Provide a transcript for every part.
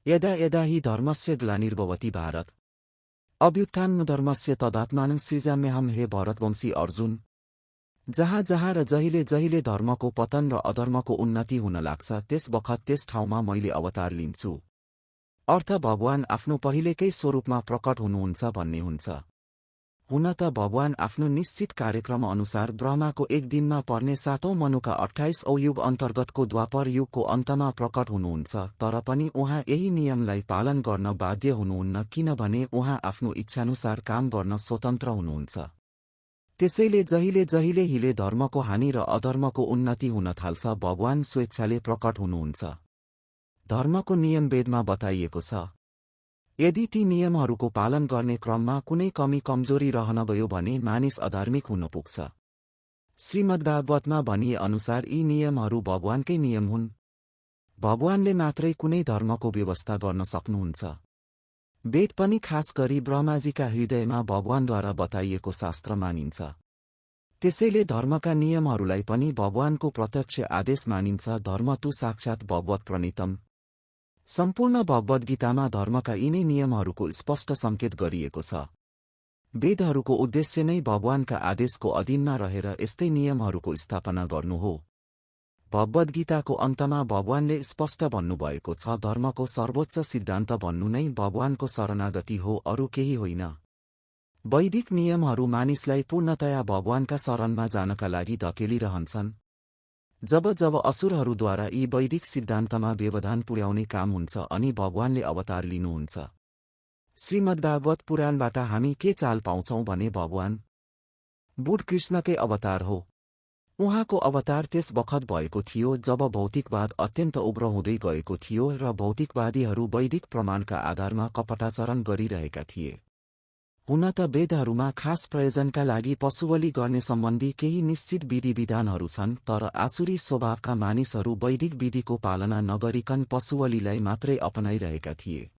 यदा यदा हि धर्मस्य ग्लानिर्भवति भारत अभ्युत्थानधर्मस्य तदात्मानं सृजाम्यहम्। हे भरतवंशी अर्जुन, जहाँ जहाँ र जहिले जहिले धर्मको पतन र अधर्मको उन्नति हुन लाग्छ त्यस बखत त्यस ठाउँमा मैले अवतार लिन्छु। अर्थ भगवान आफ्नो पहिलेकै स्वरूपमा प्रकट हुनुहुन्छ भन्ने हुन्छ। हुन त भगवान आफ्नो निश्चित कार्यक्रम अनुसार ब्रह्माको एक दिनमा पर्ने 7औं मनुका 28औं युग अन्तर्गतको द्वापर युगको अन्तमा प्रकट हुनुहुन्छ। तर पनि उहाँ यही नियमलाई पालन गर्न बाध्य हुनुहुन्न, किनभने उहाँ आफ्नो इच्छानुसार काम गर्न स्वतन्त्र हुनुहुन्छ। त्यसैले जहिले जहिले हिले धर्मको हानि र अधर्मको उन्नति हुन थाल्छ भगवान स्वेच्छाले प्रकट हुनुहुन्छ। धर्मको नियम वेदमा बताइएको छ। यदि ती नियमहरूको पालन गर्ने क्रममा कुनै कमी कमजोरी रहन गयो भने मानिस अधार्मिक हुन पुग्छ। श्रीमद्भागवतमा भनिए अनुसार यी नियमहरू भगवानकै नियम हुन्। भगवानले मात्रै कुनै धर्मको व्यवस्था गर्न सक्नुहुन्छ। वेद पनि खास गरी ब्रह्माजीका हृदयमा भगवानद्वारा बताइएको शास्त्र मानिन्छ। त्यसैले धर्मका नियमहरूलाई पनि भगवानको प्रत्यक्ष आदेश मानिन्छ। धर्म तु साक्षात् भगवत प्रणीतम। सम्पूर्ण भगवद् गीतामा धर्मका यिनै नियमहरूको स्पष्ट सङ्केत गरिएको छ। वेदहरूको उद्देश्य नै भगवानका आदेशको अधीनमा रहेर यस्तै नियमहरूको स्थापना गर्नु हो। भगवद् गीताको अन्तमा भगवानले स्पष्ट भन्नुभएको छ, धर्मको सर्वोच्च सिद्धान्त भन्नु नै भगवानको शरणागति हो, अरू केही होइन। वैदिक नियमहरू मानिसलाई पूर्णतया भगवानका शरणमा जानका लागि धकेलिरहन्छन्। जब जब असुरहरूद्वारा यी वैदिक सिद्धान्तमा व्यवधान पुर्याउने काम हुन्छ अनि भगवानले अवतार लिनुहुन्छ। श्रीमद्भागवत पुराणबाट हामी के चाल पाउँछौं भने भगवान बुद्ध कृष्णकै अवतार हो। उहाँको अवतार त्यस बखत भएको थियो जब भौतिकवाद अत्यन्त उग्र हुँदै गएको थियो र भौतिकवादीहरू वैदिक प्रमाणका आधारमा कपटाचरण गरिरहेका थिए। हुन त वेदहरूमा खास प्रयोजनका लागि पशुबलि गर्ने सम्बन्धी केही निश्चित विधिविधानहरू छन्, तर आसुरी स्वभावका मानिसहरू वैदिक विधिको पालना नगरिकन पशुबलिलाई मात्रै अपनाइरहेका थिए।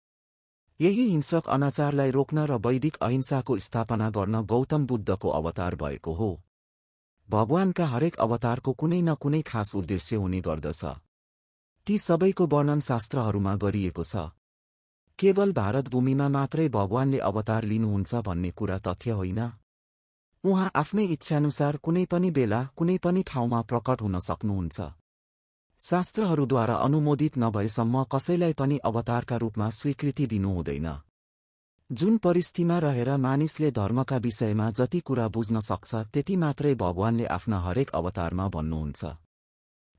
यही हिंसक अनाचारलाई रोक्न र वैदिक अहिंसाको स्थापना गर्न गौतम बुद्धको अवतार भएको हो। भगवानका हरेक अवतारको कुनै न कुनै खास उद्देश्य हुने गर्दछ। ती सबैको वर्णन शास्त्रहरूमा गरिएको छ। केवल भारत भूमिमा मात्रै भगवानले अवतार लिनुहुन्छ भन्ने कुरा तथ्य होइन। उहाँ आफ्नै इच्छानुसार कुनै पनि बेला कुनै पनि ठाउँमा प्रकट हुन सक्नुहुन्छ। शास्त्रहरूद्वारा अनुमोदित नभएसम्म कसैलाई पनि अवतारका रूपमा स्वीकृति दिनु हुँदैन। जुन परिस्थितिमा रहेर मानिसले धर्मका विषयमा जति कुरा बुझ्न सक्छ त्यति मात्रै भगवानले आफ्ना हरेक अवतारमा भन्नुहुन्छ।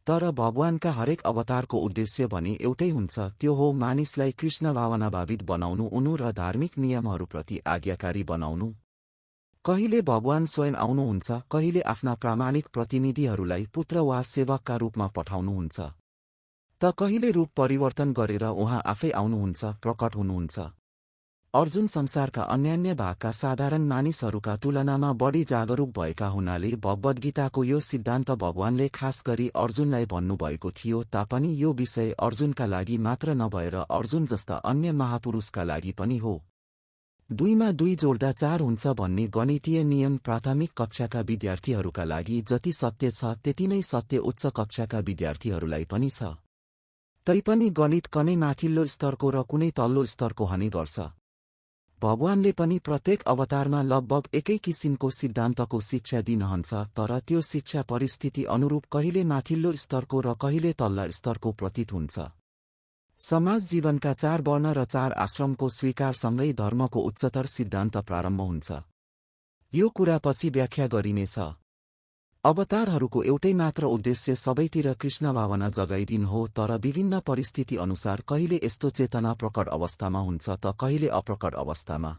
तर भगवानका हरेक अवतारको उद्देश्य भने एउटै हुन्छ, त्यो हो मानिसलाई कृष्ण भावनाभावित बनाउनु, उनु र धार्मिक नियमहरूप्रति आज्ञाकारी बनाउनु। कहिले भगवान स्वयं आउनुहुन्छ, कहिले आफ्ना प्रामाणिक प्रतिनिधिहरूलाई पुत्र वा सेवकका रूपमा पठाउनुहुन्छ, त कहिले रूप परिवर्तन गरेर उहाँ आफै आउनुहुन्छ, प्रकट हुनुहुन्छ। अर्जुन संसारका अन्यान्य भागका साधारण मानिसहरूका तुलनामा बढी जागरूक भएका हुनाले भगवद्गीताको यो सिद्धान्त भगवानले खास गरी अर्जुनलाई भन्नुभएको थियो। तापनि यो विषय अर्जुनका लागि मात्र नभएर अर्जुन जस्ता अन्य महापुरुषका लागि पनि हो। 2 मा 2 जोड्दा 4 हुन्छ भन्ने गणितीय नियम प्राथमिक कक्षाका विद्यार्थीहरूका लागि जति सत्य छ त्यति नै सत्य उच्च कक्षाका विद्यार्थीहरूलाई पनि छ। तैपनि गणित कुनै माथिल्लो स्तरको र कुनै तल्लो स्तरको हुने गर्छ। भगवानले पनि प्रत्येक अवतारमा लगभग एकै किसिमको सिद्धान्तको शिक्षा दिनुहुन्छ, तर त्यो शिक्षा परिस्थिति अनुरूप कहिले माथिल्लो स्तरको र कहिले तल्ला स्तरको प्रतीत हुन्छ। समाज जीवनका 4 वर्ण र 4 आश्रमको स्वीकारसँगै धर्मको उच्चतर सिद्धान्त प्रारम्भ हुन्छ। यो कुरा पछि व्याख्या गरिनेछ। अवतारहरूको एउटै मात्र उद्देश्य सबैतिर कृष्ण भावना जगाइदिन हो, तर विभिन्न परिस्थिति अनुसार कहिले यस्तो चेतना प्रकट अवस्थामा हुन्छ त कहिले अप्रकट अवस्थामा।